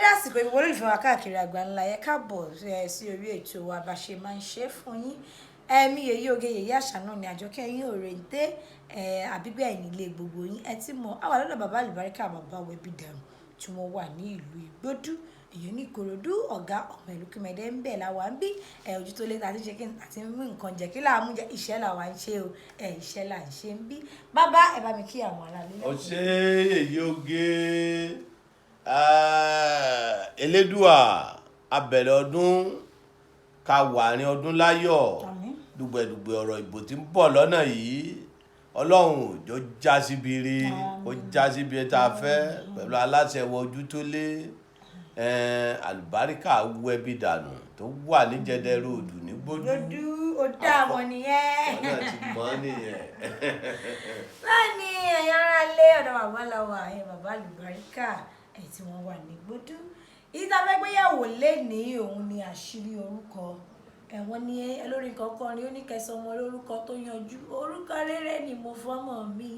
Dédé àsìkò ìwọ olólùfẹ́ wa káàkiri àgbáńlá, ẹ káàbọ̀ sí orí ètò wa bá ṣe máa ń ṣe fún yín. Ẹ̀mí yèyí oge, yèyí àṣà náà ni Àjọkẹ́ yín òrèǹté àbígbẹ̀ ẹ̀yìn ilé gbogbo yín. Ẹ ti mọ̀ àwa lọ́dọ̀ bàbá àlùbáríkà, bàbá Wẹ̀bí Dànù, tí wọ́n wà ní ìlú Ìgbódú, èyàn ní Ìkòròdú, ọ̀gá ọmọ ìlú Kìmẹ̀dẹ́ ń bẹ̀ làwa ń bí. Ẹ ojú tó lé ta ti ṣe kí àti mú nǹkan jẹ kí làá mú jẹ, iṣẹ́ làwa ń ṣe o. Ẹ iṣẹ́ là ń ṣe ń bí. Bàbá, ẹ bá mi kí àwọn aráalé. Ó ṣe èyí oge. Elédùà, abẹ̀rẹ̀ ọdún, ká wà ní ọdún láyọ̀. Àmín. Dùgbẹ̀dùgbẹ̀ ọ̀rọ̀ ìbò tí ń bọ̀ lọ́nà yìí, Ọlọ́run jọ já síbi rí, kó já síbi tá a fẹ́ pẹ̀lú aláṣẹ wọ ojú tó lé àlùbáríkà Wẹ̀bí Dànù tó wà ní Jẹdẹ Road ní Gbódú. Lódú ó dá wọn nìyẹn. Wọn náà ti mọ̀ ọ́ nìyẹn. Báyìí ni ẹ̀yin ará lé, ọ̀dọ̀ bàbá làwà, ẹ̀yin bàbá àlùbáríkà ẹ̀ tí wọ́n wà ní Gbódú. Ìta fẹ́ gbéyàwó lénìí òun ni àṣírí orúkọ. Ẹ̀wọ̀n ní olórin kan kọrin, ó ní kẹsàn ọmọ lórúkọ tó yanjú, orúkọ rere ni mo fọ́mọ mi,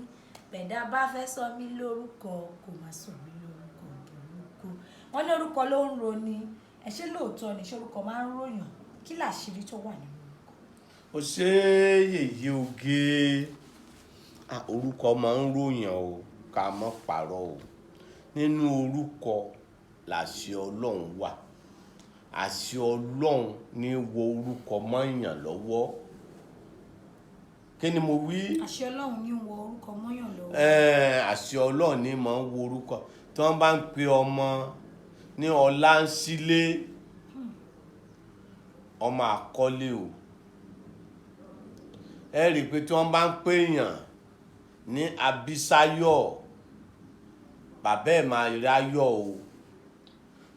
bẹ̀dá bá fẹ́ sọ mí lórúkọ, kò má sọ mí lórúkọ burúkú. Wọ́n ní orúkọ ló ń roni. Ẹ ṣé, lóòótọ́ ni? Ṣé orúkọ máa ń ròyàn? Kí làṣírí tó wà nínú orúkọ? Ó ṣe yèyí oge. Orúkọ máa ń ròyàn o, ká mọ́ parọ́ o. Nínú orúkọ làṣẹ Ọlọ́run wà. Àṣẹ Ọlọ́run ní wo orúkọ mọ́yàn lọ́wọ́. Kí ni mo wí? Àṣẹ Ọlọ́run ní wọ orúkọ mọ́yàn lọ́wọ́. Àṣẹ Ọlọ́run ní máa ń wo orúkọ. Tí wọ́n bá ń pe ọmọ ní Ọláńsílé, ọmọ àkọlé o. Ẹ rí i pé tí wọ́n bá ń pè èèyàn ní Abisáyọ̀, bàbá ẹ̀ máa ráyọ̀ o.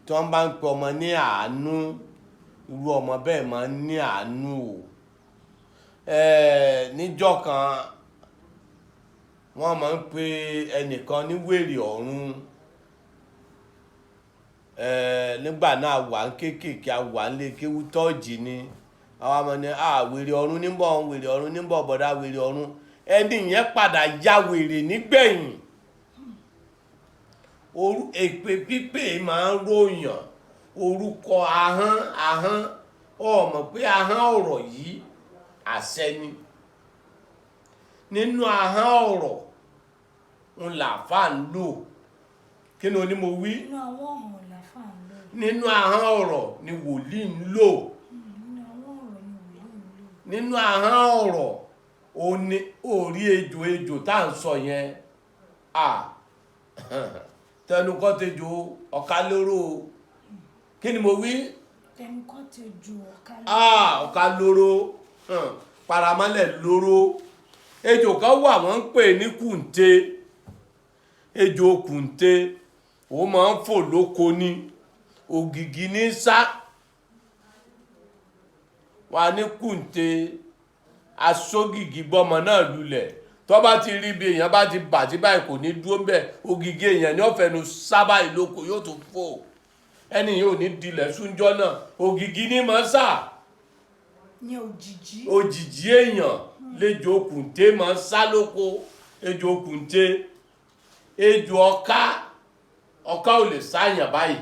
Tí wọ́n bá ń pe ọmọ ní Àánú, irú ọmọ bẹ́ẹ̀ máa ń ní àánú o. Níjọ́ kan, wọ́n máa ń pe ẹnìkan ní wèrè ọ̀run. Nígbà náà wà ń kéékèèké, a wà ń lé kéwú tọ́ọ̀jì ni. Àwọn ọmọ ní à wèrè ọ̀run níbọ̀, wèrè ọ̀run níbọ̀, bọ̀dá wèrè ọ̀run. Ẹni yẹn padà ya wèrè nígbẹ̀yìn. Èpè pípé máa ń ròyàn. Orúkọ, ahọ́n, ahọ́n, ó mọ̀ pé ahọ́n ọ̀rọ̀ yìí àṣẹ ni. Nínú ahọ́n ọ̀rọ̀ ń làáfà ń lò. Kí ni oní mo wí? Nínú àwọn ọ̀rọ̀ làáfà ń lò. Nínú ahọ́n ọ̀rọ̀ ni wòlíì ń lò. Nínú àwọn ọ̀rọ̀ ni wòlíì ń lò. Nínú ahọ́n ọ̀rọ̀ òní orí ejò, ejò tá à ń sọ yẹn, à tẹnukọ́ tejò ọ̀ka lóró. Kí ni mo wí? Tẹnukọ́ tejò ọ̀ka lóró. Ọ̀ka lóró, paramọ́lẹ̀ lóró. Ejò kan wà, wọ́n ń pè ní kùnté. Ejò kùnté, ó máa ń fò lóko ní ògìgì ní sá wà ní kùnté asógìgì gbọmọ náà lulẹ̀. Tó bá ti rí bí èèyàn bá ti bà tí báyìí, kò ní dúró ńbẹ̀. Ògìgì èèyàn ní ọ̀fẹ́nu sábà ìlóko, yóò tún fò. Ẹni yóò ní dilẹ̀ súnjọ́ náà. Ògìgì ní mọ́ sá. Ní òjìjí. Òjìjí èèyàn lejò kùnté máa ń sá lóko. Ejò kùnté, ejò ọ̀ká, ọ̀ká ò lè sáyàn báyìí,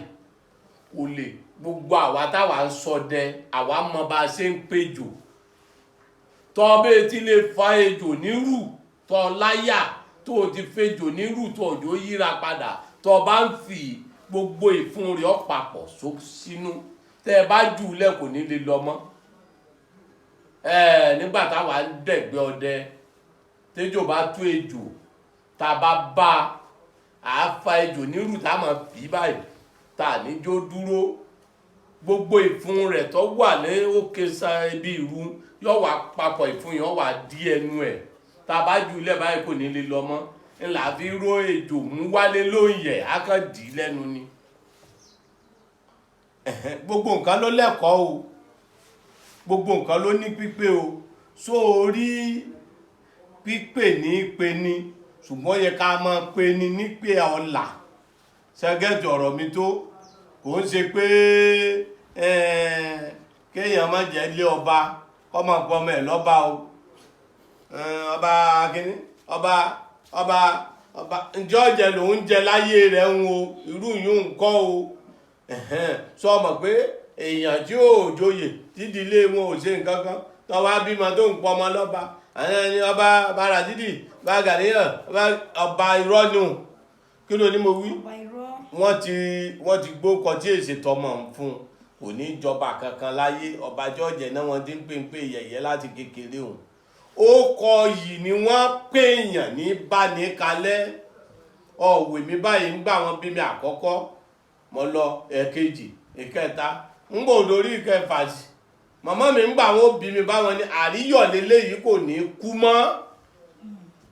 kò lè. Gbogbo àwa táwa ń ṣọdẹ, àwa mọ bá a ṣe ń péjò. Tọ́ bẹ́ẹ̀ tí lè fa ejò nírù, tọ́ láyà tó o ti fejò nírù, tó òjò yíra padà, tọ́ bá ń fi gbogbo ìfun rẹ̀ ọ̀pàpọ̀ sínú, tẹ́ ẹ bá jù ú lẹ̀, kò ní lè lọ mọ́. Nígbà táwa ń dẹ̀gbẹ́ ọdẹ, tẹ́jò bá tú ejò, tá a bá bá a fa ejò nírù, tá a máa fi báyìí, tá a níjó dúró, gbogbo ìfun rẹ̀ tó wà ní òkè sa ibi ìrù yóò wá papọ̀, ìfun yóò wá dí ẹnu ẹ̀. Tá a bá jù ú lẹ̀ báyìí, kò ní lè lọ mọ́. Ńlá fi ró ejò mú wálé lóyè, á kàn dì í lẹ́nu ni. Gbogbo nǹkan ló lẹ́kọ̀ọ́ o, gbogbo nǹkan ló ní pípé o. So orí pípé ní pé ní, ṣùgbọ́n yẹ ká máa pe ní ní pé ọ̀la ṣẹ́gẹ́tì ọ̀rọ̀ mi tó kò ń ṣe pé kéèyàn má jẹ́ lé ọba, kọ́ máa pọ̀ ọmọ ẹ̀ lọ́ba o. Ọba kínní, ọba ọba ọba, ǹjẹ́ ọ̀jẹ̀ lòún jẹ láyé rẹ̀ ń wo irú yìí ń kọ́ o. Ẹ̀hẹ́n, sọ mọ̀ pé èèyàn tí ò joyè tídìílé wọn ò ṣe nǹkan kan tó wá bímọ tó ń pọmọ lọ́ba, àwọn ẹni ọba Bàràdídì bá Gàníyàn ọba irọ́ nù. Kí ló ní mo wí? Ọba irọ́. Wọ́n ti gbókọ tí èsì tọmọ ń fún un, kò ní jọba kankan láyé. Ọba jọ́jẹ̀ náà wọ́n ti ń pè ń pè yẹ̀yẹ́ láti kékeré òun. Ó kọ yìí ni wọ́n pèèyàn ní bánikalẹ́. Ọ̀wẹ̀ mi báyìí ń gbà wọ́n bí mi àkọ́kọ́, mo lọ ẹ̀kejì, ìkẹta, ń bò lórí ìkẹfà sí. Màmá mi ń gbà wọ́n bí mi báwọn ní àríyọ̀ lélẹ́yìí, kò ní kú mọ́.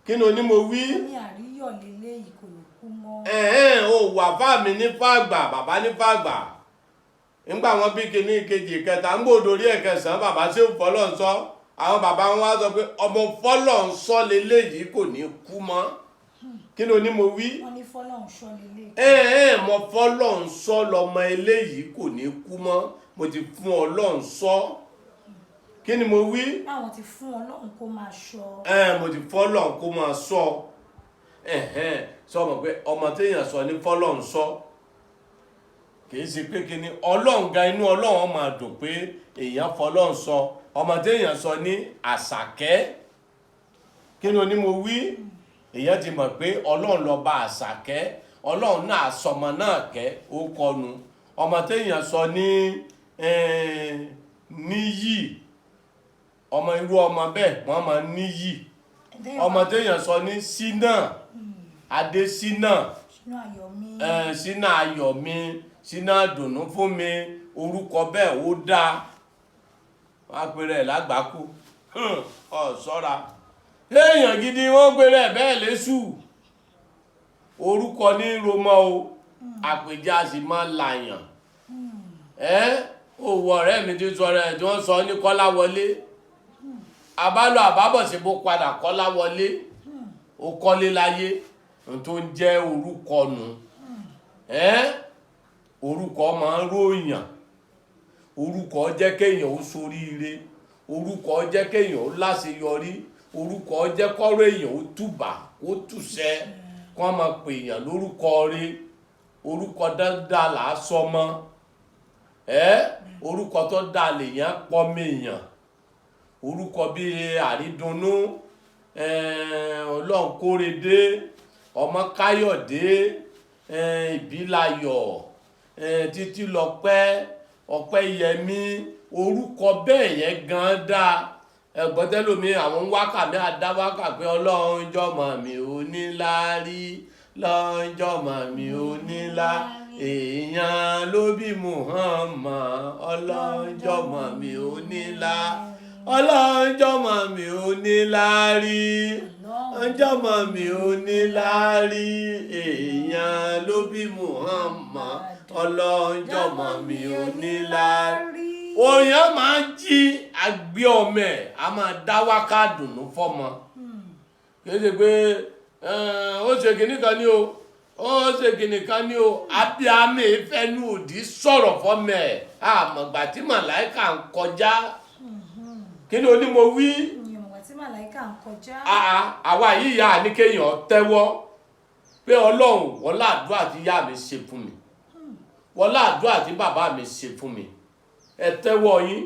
Kí ni oní mo wí? Ní àríyọ̀ lélẹ́yìí, kò ní kú mọ́. Ẹ̀hẹ́n, o wà fáàmì ní fàgbà, bàbá ní fàgbà. Ńgbà wọn bí kíní, kejì, kẹta, ń gbòdò orí ẹ̀kẹsàn, bàbá ṣé fọlọ́ ń sọ. Àwọn bàbá wọn wá sọ pé ọmọ fọlọ́ ń sọ leléyìí, kò ní kú mọ́. Kí ló ní mo wí? Wọ́n ní fọlọ́run ṣọ́ lélẹ́yìí. Ẹ̀hẹ́n, mo fọlọ́ ń sọ lọmọ eléyìí, kò ní kú mọ́. Mo ti fún Ọlọ́run sọ. Kí ni mo wí? Báwọn ti fún Ọlọ́run kó máa ṣọ́. Ẹ̀hẹ́n, mo ti fọlọ́ kó máa sọ. Ẹ̀hẹ́n, sọ mọ̀ pé ọmọ téèyàn sọ ní fọlọ́ ń sọ, kìí ṣe pé kí ni Ọlọ́run ga, inú Ọlọ́run máa dùn pé èèyàn fọlọ́run sọ. Ọmọ téèyàn sọ ní Àṣàkẹ́, kí ni oní mo wí? Èèyàn ti mọ̀ pé Ọlọ́run ló bá Àṣàkẹ́, Ọlọ́run náà sọmọ náà kẹ́ ó kọnu. Ọmọ téèyàn sọ ní Níyì, ọmọ irú ọmọ bẹ́ẹ̀ wọ́n máa níyì. Ọmọ téèyàn sọ ní Ṣínà, Adésínà, Ṣínà Ayọ̀mí. Ṣínà Ayọ̀mí, Ṣínà dùnú fún mi, orúkọ bẹ́ẹ̀ ó dáa. Wọ́n á pèrè ẹ̀ lágbàákú, ọ̀ sọ́ra léèyàn gidi, wọ́n pèrè ẹ̀ bẹ́ẹ̀ lẹ́sù. Orúkọ ní romọ o, àpèjá sì máa làyàn. Ẹ́ òwò ọ̀rẹ́ mi ti sọ rẹ̀ tí wọ́n sọ ní Kọ́lá wọlé, àbálò àbábọ̀ sí bó padà Kọ́lá wọlé, ó kọ́lé láyé. N tó ń jẹ́ orúkọ nù. Ẹ́ orúkọ máa ń ròyàn, orúkọ jẹ́ kéèyàn ó soríire, orúkọ jẹ́ kéèyàn ó láṣeyọrí, orúkọ jẹ́ kọ́rọ̀ èèyàn ó túbà ó túṣẹ́, kí wọ́n máa pè èèyàn lórúkọ rí. Orúkọ dáadáa là á sọ mọ́ ẹ́, orúkọ tó dáa lèèyàn pọ́nmi èèyàn. Orúkọ bíi Àrídùnnú, Ọlọ́nkórèdé, ọmọ Káyọ̀dé, Ìbílayọ̀, Títílọpẹ́, Ọpẹ́yẹmí, orúkọ bẹ́ẹ̀ yẹn gan dáa. Ẹ̀gbọ́n tẹ́lómi àwọn wákà mi àdá wákà pé Ọlọ́run jọmọ mi ò ní láárí, lọ́n jọmọ mi ò ní lá, èèyàn ló bí Muhammad, Ọlọ́run jọmọ mi ò ní lá, Ọlọ́run jọmọ mi ò ní láárí, ọjọ́mọ mi ò ní láárí, èèyàn ló bí Muhammad, Ọlọ́run jọmọ mi ò ní láárí. Orin á máa ń jí agbé ọmọ ẹ̀, a máa dá wákà dùnú fọ́mọ. Kì í ṣe pé ó ṣe kìnnì kan ní o, ó ṣe kìnnì kan ní o. Abiyamọ ìfẹ́nu òdì sọ̀rọ̀ fọ́mọ ẹ̀, àmọ̀gbà tí màláìka ń kọjá. Kí ni onímọ̀ wí? Ìyẹn tí màláìka ń kọjá. Àwa yìí yà ní kéèyàn tẹ́wọ́ pé Ọlọ́run, wọlá àdúrà tí ìyá mi ṣe fún mi, wọlá àdúrà tí bàbá mi ṣe fún mi. Ẹ tẹ́wọ́ yín,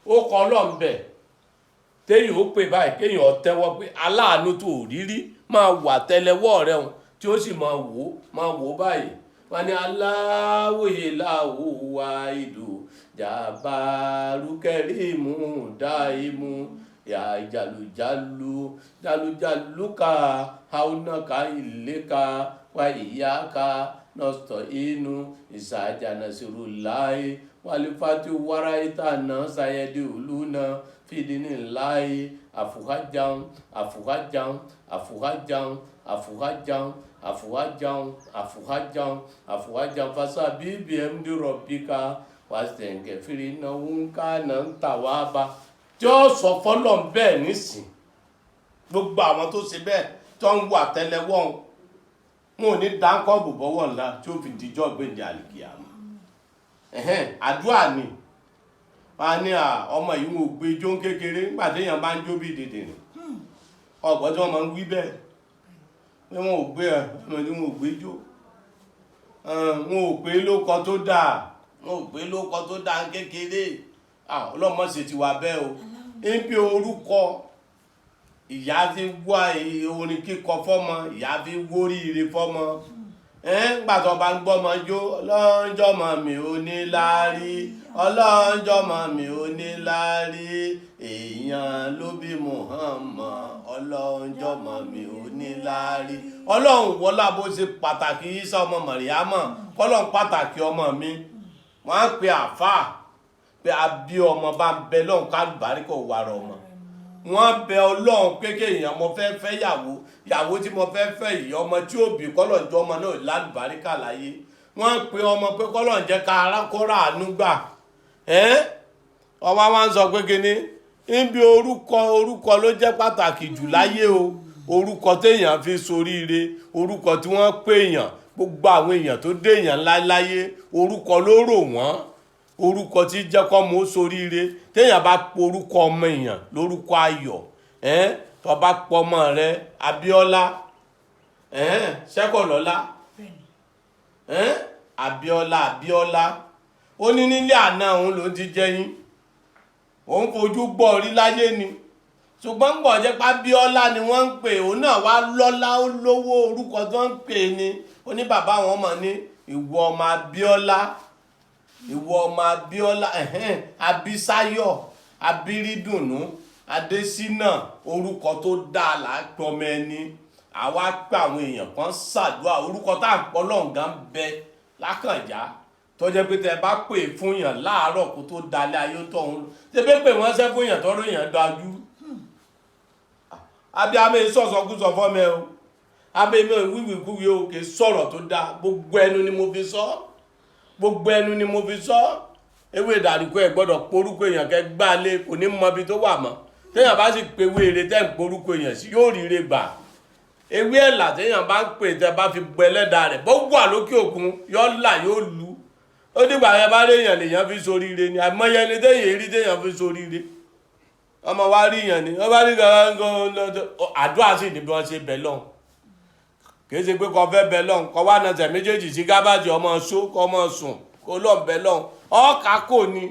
ó kọ Ọlọ́run bẹ̀ téèyàn ó pè báyìí, kéèyàn tẹ́wọ́ pé aláàánú tó rírí máa wà tẹ́lẹ̀wọ́ rẹ̀ hàn, tí ó sì máa wò ó, máa wò ó báyìí. Wọ́n ní aláwòye láwùwà ìlú jàbárù kẹrìmù dáìmù yà jàlùjàlù jàlùjàlùkà haunaka ìlẹ́ka wà ìyáka nọ́sítọ̀ inú ìsàjànàṣirò láì wàlífàtí wàrà ìtànà sàyẹ̀dì òlùnà fìdíní láì àfùhájàun àfùhájàun àfùhájàun àfùhájàun àfùhájàun àfùhájàun àfùhájàun fasa bíbí ẹ̀mdí rọ̀bíkà wàsẹ̀ǹgẹ̀ fìrí náà ń ká náà ń tà wá bá. Tí ó sọ fọlọ́ bẹ́ẹ̀ nísìn, gbogbo àwọn tó ṣe bẹ́ẹ̀ tó ń wà tẹ́lẹ̀wọ́ wọn ò ní dáńkọ́ọ̀bù bọ́wọ́ ńlá tí ó fi dijọ́ gbèǹde àlìkìyàmù. Ẹ̀hẹ́n, àdúrà ni wọn á ní ọmọ yìí wọn ò gbé jó kékeré. Nígbà téèyàn bá ń jó bí dìdìrìn, ọgbọ́n tí wọ́n máa ń wí bẹ́ẹ̀ pé wọn ò gbé ẹ ọmọ tí wọn ò gbé jó. Wọn ò pé lóko tó dáa, wọn ò pé lóko tó dáa kékeré. Ọlọ́mọ ṣe ti wà bẹ́ẹ̀ o. Níbi orúkọ ìyá fi wá orin kíkọ fọ́mọ, ìyá fi wóríire fọ́mọ. Ńgbà tó bá ń gbọ́mọ jó, ọlọ́njọ́mọ mi ò ní láárí, ọlọ́njọ́mọ mi ò ní láárí, èèyàn ló bí Muhammad, ọlọ́njọ́mọ mi ò ní láárí. Ọlọ́run wọlá bó ṣe pàtàkì Ìsá ọmọ Màríámọ̀, kọ́lọ́n pàtàkì ọmọ mi. Wọ́n á pe àáfàá pé a bí ọmọ bá ń bẹ lọ́hùn kálùbáríkò wàrà ọmọ. Wọ́n bẹ Ọlọ́run pé kéèyàn mo fẹ́ fẹ́ yàwó, yàwó tí mo fẹ́ fẹ́ yìí, ọmọ tí ó bí kọ́lọ̀ jọ ọmọ náà lálùbáríkà láyé. Wọ́n pe ọmọ pé kọ́lọ̀ jẹ́ ká arákọ́rà àánú gbà. Ọba wa ń sọ pé kíní níbi orúkọ, orúkọ ló jẹ́ pàtàkì jù láyé o. Orúkọ téèyàn fi soríire, orúkọ tí wọ́n pè èèyàn, gbogbo àwọn èèyàn tó dé èèyàn ńlá láyé, orúkọ ló rò wọ́n. Orúkọ tí jẹ́ kọ́ mọ́ soríire. Téèyàn bá pe orúkọ ọmọ èèyàn lórúkọ ayọ̀, tó bá pọ ọmọ rẹ Abíọ́lá, Ṣẹ́kọ̀lọ́lá, Abíọ́lá, Abíọ́lá, ó ní nílé àná òun ló ti jẹyìn, òun fojú gbọ́ orí láyé ni, ṣùgbọ́n ń bọ̀ jẹ́ pé Abíọ́lá ni wọ́n ń pè, òun náà wá lọ́lá, ó lówó. Orúkọ tó ń pè ní, ó ní bàbá àwọn ọmọ ní ìwọ ọmọ Abíọ́lá, ìwọ ọmọ Abíọ́lá, Abísáyọ̀, Abírídùnnú, Adésínà. Orúkọ tó dáa là á pè ọmọ ẹni. Àwa pé àwọn èèyàn kan ṣàdúrà orúkọ tá à ń pọ́ lọ́ǹgá ń bẹ lákànjá, tó jẹ́ pé tẹ bá pè fún yàn láàárọ̀ kó tó dalẹ̀ ayé tó ń ṣe pé pè wọ́n ṣẹ́ fún yàn tọ́rọ yàn dájú. Abiyamọ sọ̀sọ̀kúsọ fọ́mọ ẹ o, abiyamọ wíwìkúwì o, kì í sọ̀rọ̀ tó dáa. Gbogbo ẹnu ni mo fi sọ, gbogbo ẹnu ni mo fi sọ. Ewé ìdàrúkọ ẹ gbọ́dọ̀ porúkọ èèyàn kẹ gbá lé, kò ní mọ ibi tó wà mọ́. Téèyàn bá sì pe ewé eré tẹ́ ń porúkọ èèyàn sí, yóò ríire gbà. Ewé ẹ̀là téèyàn bá ń pè, tẹ́ bá fi gbẹ ẹlẹ́dàá rẹ̀ bó wà lókè òkun, yóò là, yóò lu. Ó dìgbà yẹn bá réèyàn lèèyàn fi soríire ni. Àìmọye ẹni téèyàn rí téèyàn fi soríire, ọmọ wa rí yàn ni wọ́n bá rí gangan. Àdúrà sì ní bí wọ́n ṣe bẹ̀ lọ́hùn. Kì í ṣe pé kò fẹ́ bẹ̀ lọ́hùn, kò wá na tẹ̀ méjèèjì sí gábàjì, ọmọ só kọ́ ọmọ sùn kó lọ́ọ̀ bẹ̀ lọ́hùn. Ọ̀ọ́ká kò ní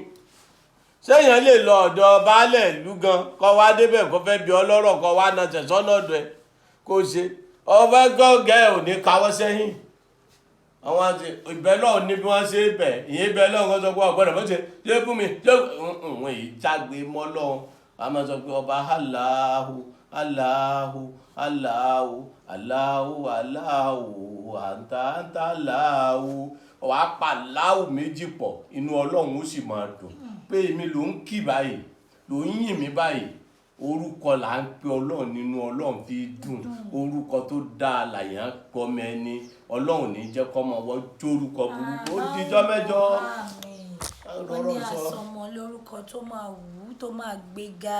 séèyàn lè lọ ọ̀dọ̀ baálẹ̀ ìlú gan, kọ́ wá débẹ̀ kó fẹ́ bí ọlọ́rọ̀, kọ́ wá na tẹ̀ sọ́nà ọ̀dọ̀ ẹ̀ kó ṣe ọfẹ́ gọ́gẹ́ ò ní káwọ́ sẹ́yìn. Àwọn àti ìbẹ́ lọ́hùn ní bí wọ́n ṣe bẹ̀ ìyẹn bẹ́ lọ́hùn kó sọ pé ọ̀gbọ́dọ̀ bó ṣe ṣe fún mi ṣé òun èyí jágbe mọ́ lọ́hùn. A máa sọ pé ọba Allahu, Allahu, Allahu, Allahu, Allahu, àǹtà àǹtà Allahu. Wàá pa láwù méjì pọ̀, inú Ọlọ́run ó sì máa dùn pé èmi ló ń kì báyìí, ló ń yìn mí báyìí. Orúkọ là ń pe Ọlọ́run nínú Ọlọ́run fi dùn. Orúkọ tó dáa làyàn pọmọ ẹni. Ọlọ́run ní jẹ́ kọ́mọ wọ́n jórúkọ burúkú. Ó dijọ́ mẹ́jọ. Wọ́n ní àsọmọ lórúkọ tó máa wù ú, tó máa gbéga.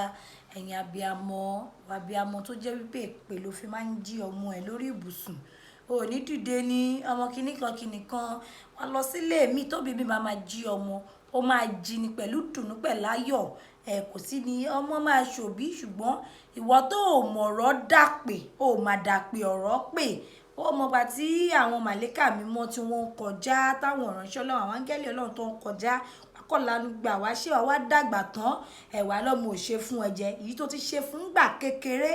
Ẹ̀yìn abiyamọ, abiyamọ tó jẹ́ wípé èpè ló fi máa ń jí ọmọ ẹ̀ lórí ibùsùn, ò ní dìde ní ọmọ kìíní kan kìíní kan wà lọ sílé mi. Tóbi mi máa jí ọmọ, ó máa jí ni pẹ̀lú dùnú, pẹ̀lú ayọ̀ ẹ. Kò sí ni ọmọ máa ṣòbí, ṣùgbọ́n ìwọ tó ò mọ̀rọ̀ dàpè, ó máa dàpè ọ̀rọ̀ pè. Ó mọ̀gbà tí àwọn màlẹ́kà mímọ́ tí wọ́n ń kọjá, táwọn ìránṣẹ́ Ọlọ́run, àwọn áńgẹ́lì Ọlọ́run tó ń kọjá kọ́lanu gbà wá ṣé wàá wá dàgbà tán ẹ̀wà lọ́mọ ò ṣe fún ẹ jẹ. Èyí tó ti ṣe fún gbà kékeré,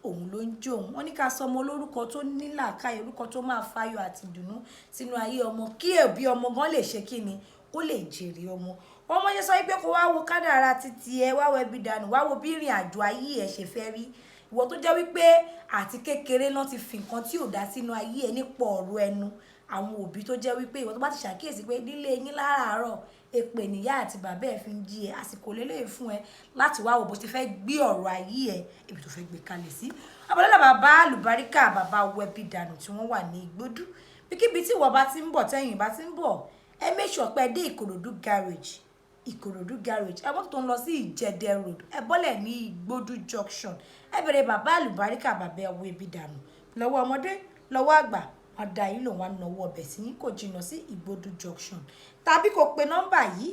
òun ló ń jó òun. Wọ́n ní ká sọ ọmọ olórúkọ tó ní làákàyè, orúkọ tó máa fayọ̀ àti ìdùnnú sínú ayé ọmọ, kí ẹbí ọmọ gan lè ṣe kíni, kó lè jèrè ọmọ. Wọ́n mọ̀ ṣe sọ wípé kó wá wo kádàrá títí ẹ, wá wo ẹbí dànù, wá wo bí ìrìn àjò ayé ẹ ṣe fẹ́ rí. Ìwọ tó jẹ́ wípé àti kékeré náà ti fi nǹkan tí ò dá sínú ayé ẹ nípa ọ̀rọ̀ ẹnu àwọn òbí, tó jẹ́ wípé ìwọ tó bá ti ṣàkíyèsí pé nílé yín láràárọ̀, èpè níyà àti bàbá ẹ fi ń jí ẹ, àsìkò lélẹ́yìí fún ẹ láti wá wo bó ṣe fẹ́ gbé ọ̀rọ̀ ayé ẹ, ibi tó fẹ́ gbé kalẹ̀ sí. Abọ́lá bàbá àlùbáríkà, bàbá wẹbí dànù tí wọ́n wà ní Igbódú. Bíkíbi tí ìwọ bá ti ń bọ̀, tẹ́yìn bá ti ń bọ̀, ẹ make sure pé ẹ dé Ìkòròdú garage. Ìkòròdú garage, ẹ mọ́tò tó ń lọ sí Ìjẹ̀dẹ̀ Road, ẹ bọ́lẹ̀ ní Igbódú junction, ẹ bẹ̀rẹ̀ bàbá àlùbáríkà, bàbá wẹbí dànù. Lọ́wọ́ ọmọdé, lọ́wọ́ àgbà, wọn da yín lòun, wọn náwó ọbẹ̀ sí yín. Kò jìnnà sí Ìgbódú junction. Tàbí kò pe nọ́mbà yìí: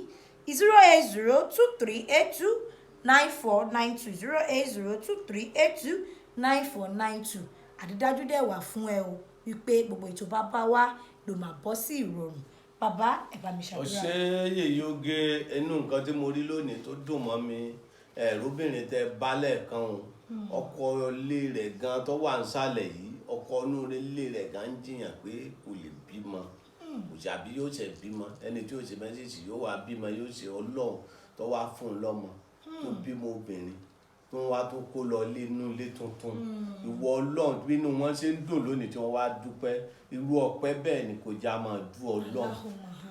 08023829492, 08023829492. Àdídájú dẹ̀ wà fún ẹ o wípé gbogbo ètò bá bá wá ló máa bọ́ sí ìrọ̀rùn. Bàbá, ẹ bá mi ṣàdúrà. Ọ̀sẹ̀ yèyí oge, inú nǹkan tí mo rí lónìí tó dùn mọ́ mi, ẹ̀rọbìnrin tẹ balẹ̀ kan o, ọkọ ilé rẹ̀ gan tó wà nísàlẹ̀ yìí, ọkọ inú ilé rẹ̀ gan ń jiyàn pé kò lè bímọ, kò sí àbí yóò ṣe bímọ, ẹni tí yóò ṣe mẹ́sìsì yóò wá bímọ, yóò ṣe Ọlọ́run tó wá fún un lọ́mọ tó bímọ obìnrin tó wá tó kó lọ ilé inú ilé tuntun. Ìwọ Ọlọ́run, bínú wọn ṣe ń dùn lónìí tí wọ́n wá dúpẹ́, irú ọpẹ́ bẹ́ẹ̀ ni kò já máa dú Ọlọ́run.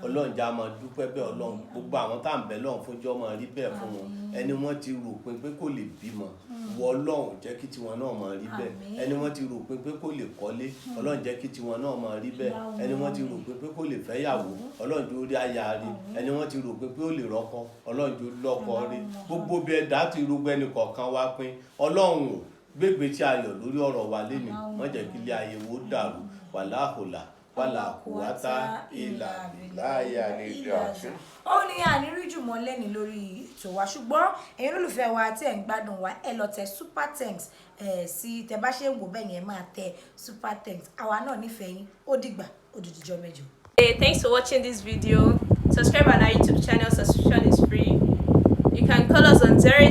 Ọlọ́run já máa dúpẹ́ bẹ́ẹ̀. Ọlọ́run, gbogbo àwọn tá à ń bẹ lọ́run fúnjọ́ máa rí bẹ́ẹ̀ fún wọn. Ẹni wọ́n ti rò pé kò lè bímọ, ìwọ Ọlọ́run, jẹ́ kí tiwọn náà máa rí bẹ́ẹ̀. Ẹni wọ́n ti rò pé kò lè kọ́lé, Ọlọ́run, jẹ́ kí tiwọn náà máa rí bẹ́ẹ̀. Ẹni wọ́n ti rò pé kò lè fẹ́yàwó, Ọlọ́run, jọ̀ọ́ rí aya rí. Ẹni wọ́n ti rò pé ó lè rọ́kọ, Ọlọ́run, jọ̀ọ́ lọ́kọ rí. Gbogbo bí ẹ̀dá ti rúgbẹ́ ẹnì kọ̀ọ̀kan wá pín, Ọlọ́run ò gbégbé tí ayọ̀ lórí ọ̀rọ̀ wa lénìí. Má jẹ́ kí ilé ayé wo dàrú. Wàláhùlà wàlàkùwátá ìlà bìláyà ní ìdí. Ó ní ànírí jùmọ̀ lẹ́ni lórí ètò wa, ṣùgbọ́n ẹ̀yin olólùfẹ́ wa tí ẹ̀ ń gbádùn wa, ẹ lọ tẹ super thanks ẹ̀ sí. Tẹ bá ṣe ń wò bẹ́ẹ̀ yẹn, máa tẹ super thanks. Àwa náà nífẹ̀ẹ́ yín. Ó dìgbà, ó dìdìjọ́ mẹ́jọ. Hey, thanks for watching this video. Subscribe on our YouTube channel, subscription is free. You can call us on 00